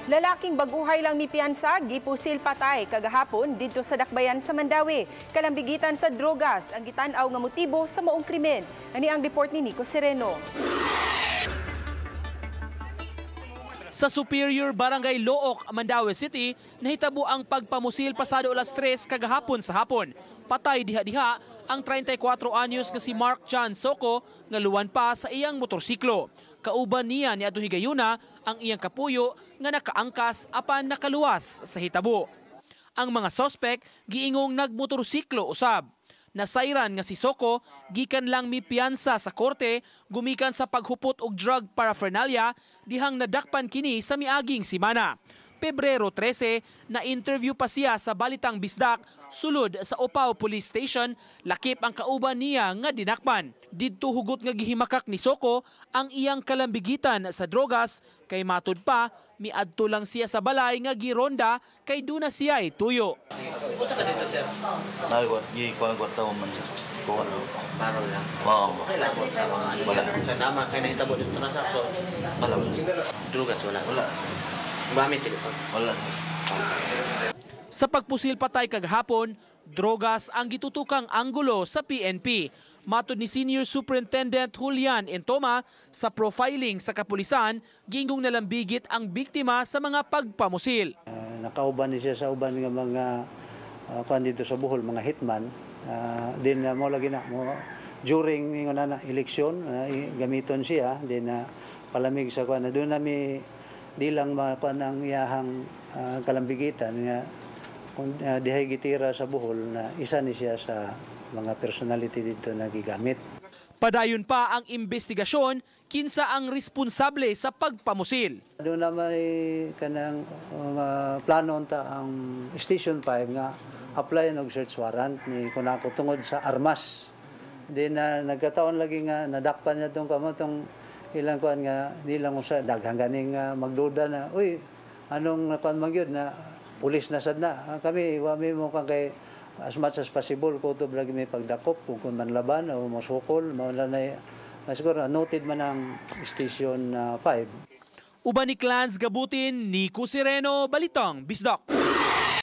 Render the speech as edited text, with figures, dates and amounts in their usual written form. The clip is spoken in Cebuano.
Lalaking baguhay lang mipiyansa, gipusil patay kagahapon didto sa Dakbayan sa Mandaue. Kalambigitan sa drogas ang gitan-aw nga motibo sa maong krimen. Ani ang report ni Nico Sereno. Sa Superior Barangay Looc, Mandaue City, nahitabo ang pagpamusil pasado alas 3 kagahapon sa hapon. Patay diha-diha ang 34 anyos nga si Mark John Soco nga luwan pa sa iyang motorsiklo. Kauban niya ni adto higayuna ang iyang kapuyo nga nakaangkas apan nakaluwas sa hitabo. Ang mga sospek giingong nagmotorsiklo usab. Nasayran nga si Soco gikan lang mipiyansa sa korte gumikan sa paghupot og drug paraphernalia dihang nadakpan kini sa miaging simana. Pebrero 13, na-interview pa siya sa Balitang Bisdak sulod sa Opao Police Station, lakip ang kauban niya nga dinakpan. Didto hugot nga gihimakak ni Soco ang iyang kalambigitan sa drogas kay matud pa miadto lang siya sa balay nga gironda kay duna siya'y tuyo. Unsa ka dito, sir? Nagkuha, gikuha kwarta mo man, sir. Kuha. Paro lang. Oo. Okay lang sa mga ano. Wala. Sa nama kay nahitabo dito na sa so Wala, wala, sir. Drugas wala. Wala. Gamit telepon. Wala, sir. Sa pagpusil patay kagahapon, drogas ang gitutukang anggulo sa PNP. Matod ni Senior Superintendent Julian Entoma, sa profiling sa kapulisan, giingong nalambigit ang biktima sa mga pagpamusil. Nakauban ni siya sa uban nga mga kuan dito sa Bohol, mga hitman. Din mo lagi na mo during ingon na eleksyon, gamiton siya din na palamig sa kuan. Doon nami di lang makuan ang iyahang kalambigitan nga kung dihay gitira sa Bohol na isa ni siya sa mga personality dito na gigamit. Padayon pa ang investigasyon kinsa ang responsable sa pagpamusil. Doon na may kanang plano unta ang Station 5 nga apply og search warrant ni kunako tungod sa armas. Di na nagkataon lagi nga nadakpan niya tong kamo tong ilang kuan nga di lang usa daghan ganing magduda na, uy, anong kuan man gyud na pulis na sad na. Kami wa mi mo kang kay as much as possible kutob lagi may pagdakop kung kun manlaban o mosukol mao na siguro noted man ang Station 5. Uban ni Clans Gabutin, Nico Sereno, Balitang Bisdak.